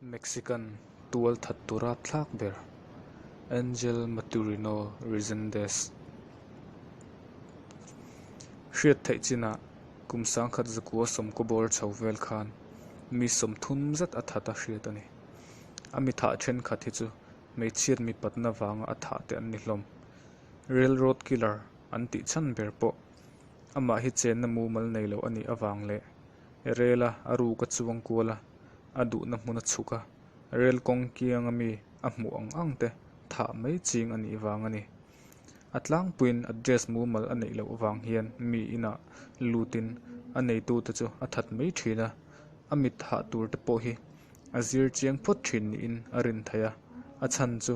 Mexican tual thattu rapthlak ber Angel Maturino Rezendez hriat theih chinah kum 1990 bawr chho vel khan mi 30 zet a that a hriat a ni. A mi thah thenkhat hi chu hmeichhiat mipatna vanga a thah te an ni hlawm. Railroad killer an tih chhan ber pawh amah hi chenna mumal nei lo a nih avang leh rel-a a ruk a chuang kual a, a duhna hmun a chhuk a, rel kawng kianga mi a hmuh ang ang te thah mai ching a nih vang a ni. A tlangpuiin address mumal a neih loh vang hian mi inah lutin a neitute chu a that mai thin a, a mit hah tur te pawh hi a zir chiang phawt thin niin a rin theih a, a chhan chu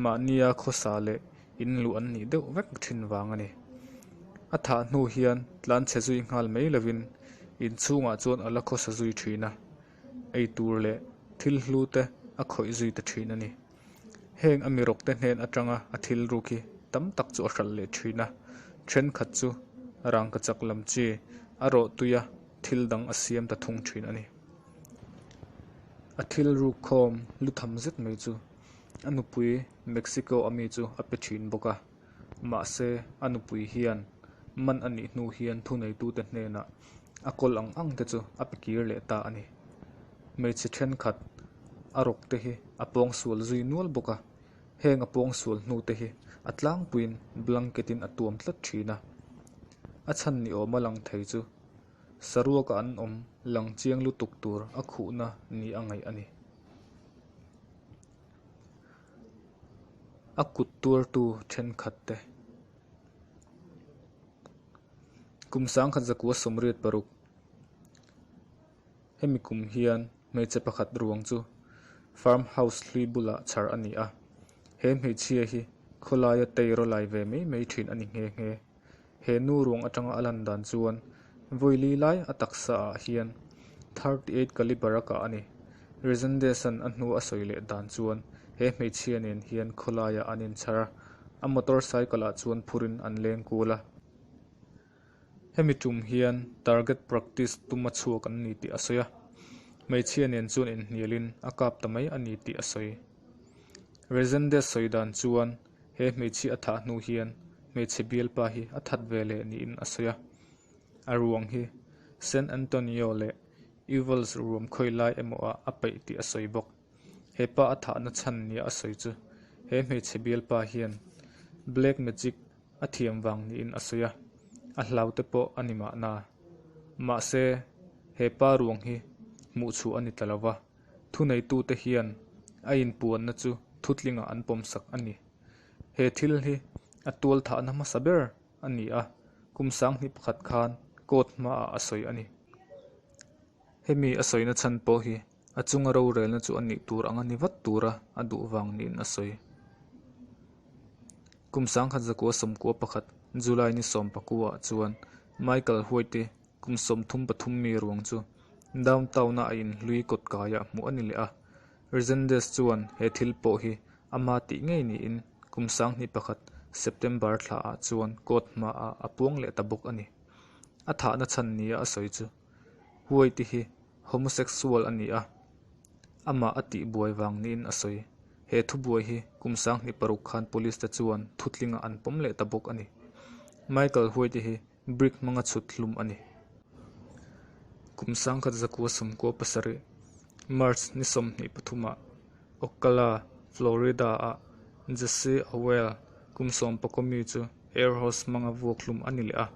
mahnia khawsa leh in luh an nih deuh vek thin vang a ni. A thah hnu hian tlanchhe zui nghal mai lovin inchhungah chuan a la khawsa zui thin a, ei tur leh thil hlu te a khawih zui ta thin a ni. Heng a mirawk te hnen atanga a thil ruk hi tam tak chu a hralh leh thin a, thenkhat chu rangkachak lam chi a rawh tui a thil dang a siam ta thung thin a ni. A thil ruk khawm lu tham zet mai chu a nupui Mexico a mi chu a pe thin bawk a, mahse a nupui hian man a nih hnu hian thuneitute hnenah a kawl ang ang te chu a pe kir leh ta a ni. Hmeichhe thenkhat a rawk te hi a pawngsual zui nual bawk a, heng a pawngsual hnu te hi a tlangpuiin blanket in a tuam tlat thin a. A chhan ni awm a lang thei chu saruaka an awm lang chiang lutuk tur a khuhna ni a ngaih a ni. A kut tuartu thenkhat te. Kum 1986 Hemi kum hian hmeichhe pakhat ruang chu farm house hlui bulah chhar a ni a, he hmeichhia hi khawlaia tei rawlai ve mai mai thin a ni nghe nghe. He nu ruang atanga a lan dan chuan vawi li lai a taksa ah hian 38 caliber a kah a ni. Rezendes-a'n a hnu a sawi leh dan chuan he hmeichhia nen hian khawlaiah an inchhar a, a motorcycle ah chuan phurin an leng kul a. Hemi tum hian target practice tum a chhuak an ni tih a sawi a, hmeichhia nen chuan inhnialin a kap ta mai a ni tih a sawi. Rezendes sawi dan chuan he hmeichhia a thah hnu hian hmeichhe bialpa hi a that ve leh niin a sawi a. A ruang hi San Antonio leh Uvals ruam khawi lai emaw ah a peih tih a sawi bawk. He pa a thahna chhan nia a sawi chu he hmeichhe bialpa hian black magic a thiam vang niin a sawi a, a hlau te pawh a ni mahna. Mahse, he pa ruang hi hmuhchhuah a ni ta lo va, thuneitute hian a inpuanna chu thutlingah an pawmsak a ni. He thil hi a tual thahna hmasa ber a ni a, kum 2001 khan court hmaah a sawi a ni. Hemi a sawina chhan pawh hi a chunga rorelna chu a nih tur ang a ni vat tura a duh vang niin a sawi. Kum 1991 July ni 19 ah chuan Michael White-i kum 33 mi ruang chu downtown-a a inhlui kawtkaiah hmuh a ni leh a. Rezendes chuan he thil pawh hi ama tih ngei niin kum 2001 September thlaah chuan court hmaah a puang leh ta bawk a ni. A thahna chhan nia a sawi chu White-i hi homosexual a ni a, amah a tihbuai vang niin a sawi. He thubuai hi kum 2006 khan police te chuan thutlingah an pawm leh ta bawk a ni. Michael White-i hi brick hmanga chhut hlum a ni. Kum 1997 March ni 23 ah Ocala, Florida-ah Jesse Owell kum 14 mi chu air hose hmanga vuak hlum a ni leh a,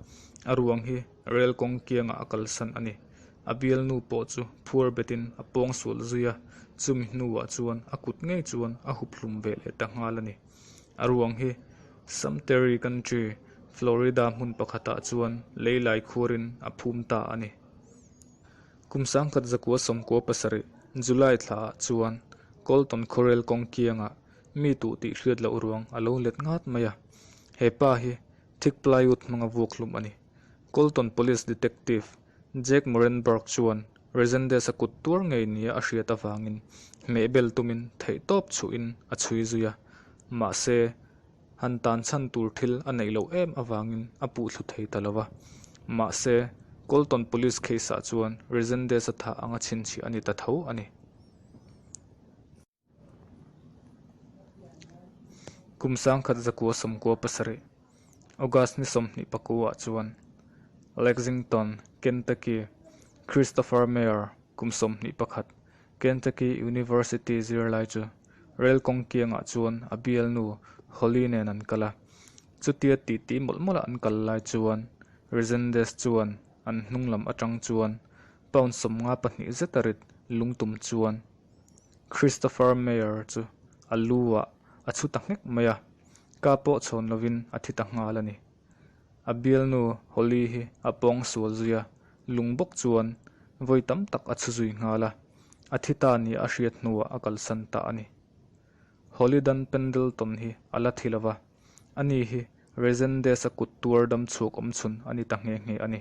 a ruang hi rel kawng kiangah a kalsan a ni. A bialnu pawh chu phuar betin a pawng sual zui a, chumi hnuah chuan a kut ngei chuan a hup hlum ve leh ta nghal a ni. A ruang hi Sumter Country, Florida hmun pakhatah chuan leilai khuarin a phum ta a ni. Kum 1997 July thlaah chuan Colton khawrel kawng kiangah mi tuh tih hriat loh ruang a lo let ngat mai a, he pa hi thick plywood hmanga vuak hlum a ni. Colton Police Detective Jack Morenberg chuan Rezendes-a kut tuar ngei nia a hriat avangin hmehbel tumin theihtawp chhuhin a chhui zui a, mahse, han tan chhan tur thil a neih loh em avangin a puhthlu thei ta lo va. Mahse, Colton Police case-ah chuan Rezendes-a thah anga chhinchhiah a ni ta tho a ni. Kum 1997, August ni 29 ah chuan Lexington, Kentucky, Christopher Meyer, kum 21, Kentucky University zirlai chu rel kawng kiangah chuan a bialnu Holly nen an kal a. Chutia titi mawlh mawlha an kal lai chuan Rezendes chuan an hnung lam atang chuan pound 52 zeta rit lungtum chuan Christopher Meyer chu a lu ah a chhu ta nghek mai a, ka pawh chhawn lovin a thi ta nghal a ni. A bialnu Holly hi a pawng sual zui a, lung bawk chuan vawi tam tak a chhu zui nghal a, a thi ta nia a hriat hnuah a kalsan ta a ni. Holly Dan Pendleton hi a la thi lova, ani hi Rezendes-a kut tuar dam chhuak awm chhun a ni ta nghe nghe a ni.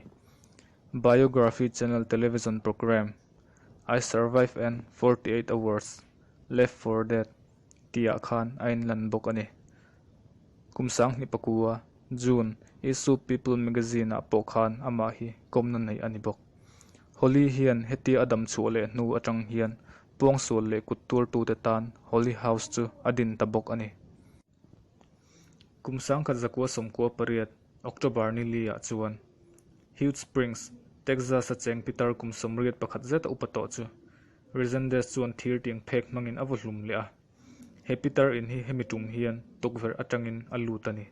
Biography Channel television programme I Survive and 48 Hours Left for Dead tihah khan a inlan bawk a ni. Kum 2009 June issue People magazine-ah pawh khan amah hi kawmna nei a ni bawk. Holly hian hetia a dam chhuah leh hnu atang hian puangsual leh kut tuartute tan Holly House chu a din ta bawk a ni. Kum 1998 October ni li-ah chuan Hugh Springs, Texas-a cheng pitar kum 81 zeta upa tawh chu Rezendes chuan thir tiang phek hmangin a vaw hlum leh a. He pitar in hi hemi tum hian tukverh atangin a lut a ni.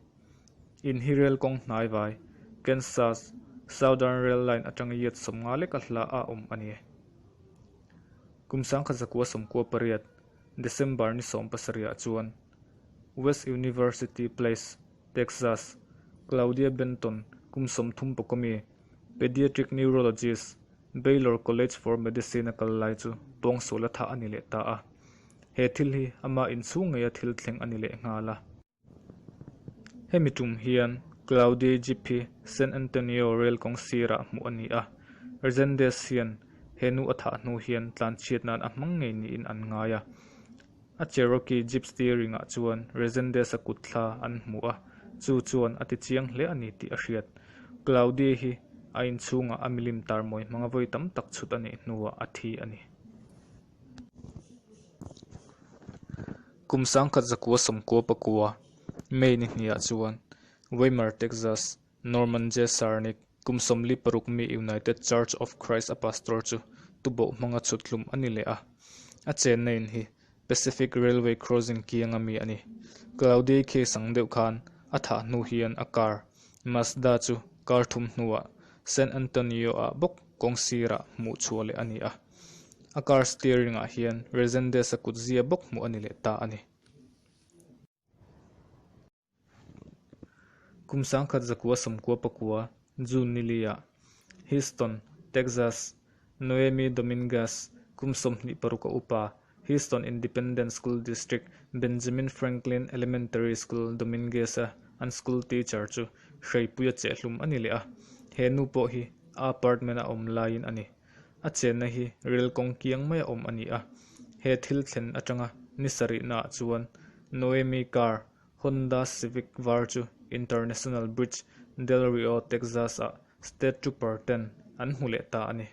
In hi rel kawng hnai vai, Kansas Southern Rail Line atanga yard 50 leka hla a awm a ni. Kum 1998 December ni 17 ah chuan West University Place, Texas, Claudia Benton kum 30 pawkawmi, pediatric neurologist, Baylor College for Medicine a kal lai chu pawngsual a thah a ni leh ta a. He thil hi ama inchhung ngeia thil thleng a ni leh nghal a. Hemi tum hian Claudia Jeep hi San Antonio rail kawng sirah hmuh a ni a. Rezendes hian he nu a thah hnu hian tlanchhiat nan a hmang ngei niin an ngai a. A Cherokee Jeep steering ah chuan Rezendes-a kut thla an hmu a, chu chuan a ti chiang hle a ni tih a hriat. Claudia hi a inchhungah a milim tarmawi hmanga vawi tam tak chhut a nih hnuah a thi a ni. Kum 1994, May ni hniah chuan Weimar, Texas, Norman J. Sarnik, kum 46 mi United Church of Christ a pastor chu tuboh hmanga chhut hlum a ni leh a. A chenna in hi Pacific Railway Crossing kianga mi a ni. Claudia case ang deuh khan a thah hnu hian a car, Mazda chu car thum hnuah San Antonio-ah bawk kawng sirah hmuh chhuah leh a ni a. A car steering-ah hian Rezendes-a kutzia bawk hmuh a ni leh ta a ni. Kum 1994, June ni li-ah Houston, Texas, Noemi Dominguez, kum 26 a upa, Houston Independent School District, Benjamin Franklin Elementary School, Dominguez-a an school teacher chu hreipuia chehhlum a ni leh a. He nu pawh hi a apartment a awm laiin a ni. A chenna hi rel kawng kiang maia awm a ni a. He thil thlen atanga ni sarihnaah chuan Noemi car, Honda Civic var chu International Bridge, Del Rio, Texas-ah State Trooper ten an hmu leh ta a ni.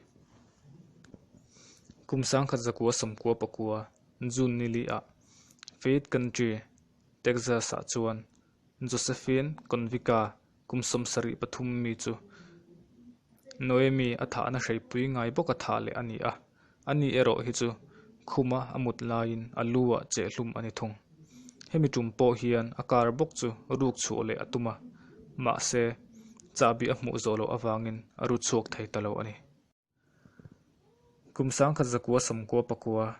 Kum 1999, June ni li-ah Fayette County, Texas-ah chuan Josephine Konvika kum 73 mi chu Noemi a thahna hreipui ngai bawk a thah leh a ni a, ani erawh hi chu khuma a mut laiin a lu ah chehhlum a ni thung. Hemi tum pawh hian a car bawk chu ruk chhuah leh a tum a, mahse chahbi a hmuh zawh loh avangin a ru chhuak thei ta lo a ni. Kum 1999,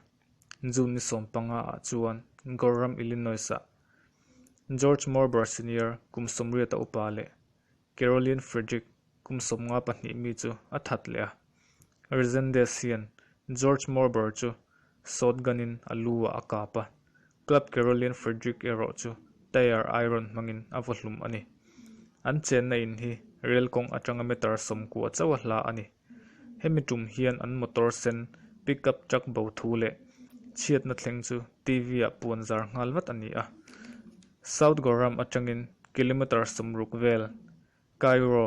June ni 15 ah chuan Gorham, Illinois-ah George Morber Senior kum 80 a upa leh Caroline Frederick kum 52 mi chu a that leh a. Rezendes hian George Morber chu shotgun-in a lu ah a kap a, Club Caroline Frederick erawh chu tire iron hmangin a vaw hlum a ni. An chenna in hi rel kawng atanga meter 90 chauh a hla a ni. Hemi tum hian an motor sen pickup truck bo thu leh chhiatna thleng chu TV ah puan zar nghal vat a ni a. South Gorham atangin kilometre 60 vel Cairo,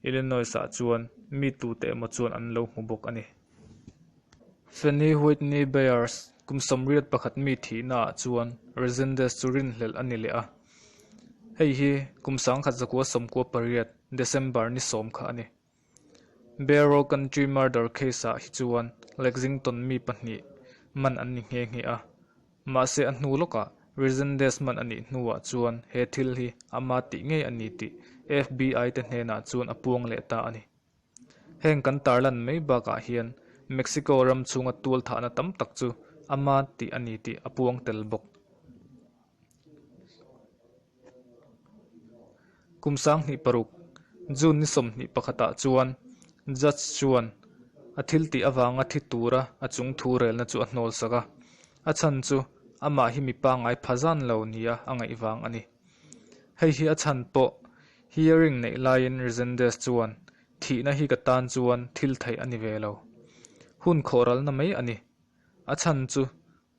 Illinois ah chuan mi tute emaw chuan an lo hmu bawk a ni. Fanny Whitney Byers kum 81 mi thihna ah chuan Rezendes chu rinhlelh a ni leh a. Hei hi kum 1998 December ni sawm kha a ni. Barrow Country murder case-ah hi chuan Lexington mi pahnih man an ni nghe nghe a. Mahse a hnu lawkah Resendez man a nih hnuah chuan he thil hi ama tih ngei a ni tih FBI te hnenah chuan a puang leh ta a ni. Heng kan tarlan mai bakah hian Mexico ram chhunga tual thahna tam tak chu ama tih a ni tih a puang tel bawk. Kum 2006, June ni 21 ah chuan Judge chuan a thil tih avanga thi tura a chung thu relna chu a hnawl sak a, a chhan chu amah hi mi pangngai pha zan lo nia a ngaih vang a ni. Hei hi a chhan pawh hearing neih laiin Resendez chuan thihna hi ka tan chuan thil theih a ni ve lo. Hun khawhralna mai a ni. A chhan chu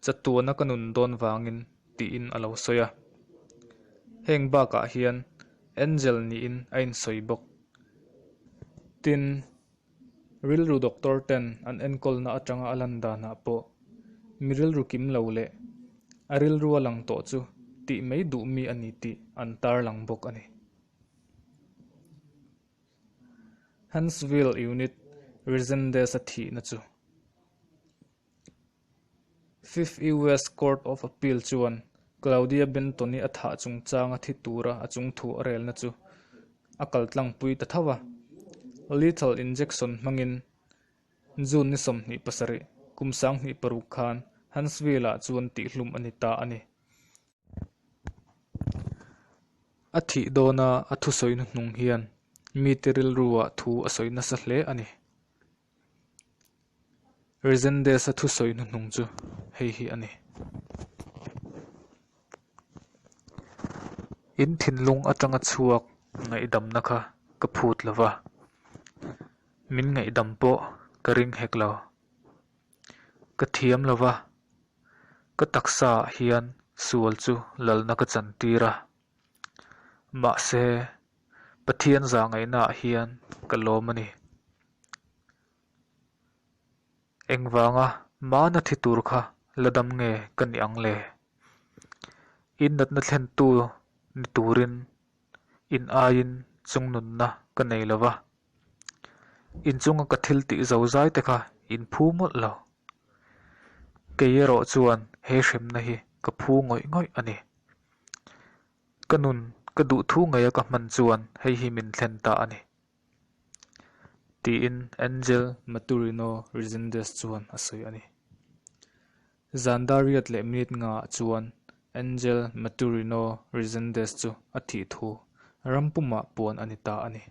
chatuana ka nun dawn vangin tiin a lo sawi a. Heng bakah hian Angel niin a insawi bawk. Tin, rilru doctor ten an enkawlna atanga a lan danah pawh mi rilru kim lo leh a rilrua lang tawh chu tih mai duh mi a ni tih an tarlang bawk a ni. Huntsville Unit Resendez-a thihna chu Fifth US Court of Appeal chuan Claudia Benton-i a thah chungchanga thi tura a chungthu a relna chu a kaltlangpui ta tho a. Lethal injection hmangin June ni 27, kum 2006 khan Huntsville-ah chuan tihhlum a ni ta a ni. A thih dawna a thusawi hnuhnung hian mite rilruah thu a sawi nasa hle a ni. Resendez-a thusawi hnuhnung chu hei hi a ni. In thinlung atanga chhuak ngaihdamna kha ka phut lo va, min ngaihdam pawh ka ring hek lo. Ka thiam lo va, ka taksaah hian sual chu lalna ka chantir a. Mahse, Pathian zahngaihnaah hian ka lawm a ni. Engvanga mana thi tur kha la dam nge ka nih ang le? In natna thlentu ni turin in aiin chungnunna ka nei lo va, inchunga ka thil tih zo zai te kha in phu mawlh lo. Kei erawh chuan he hremna hi ka phu ngawih ngawih a ni. Ka nun ka duhthu ngeia ka hman chuan hei hi min thlen ta a ni. Tiin Angel Maturino Resendez chuan a sawi a ni. Zan dar riat leh minute ngaah chuan Angel Maturino Resendez chu a thih thu ram pumah puan a ni ta a ni.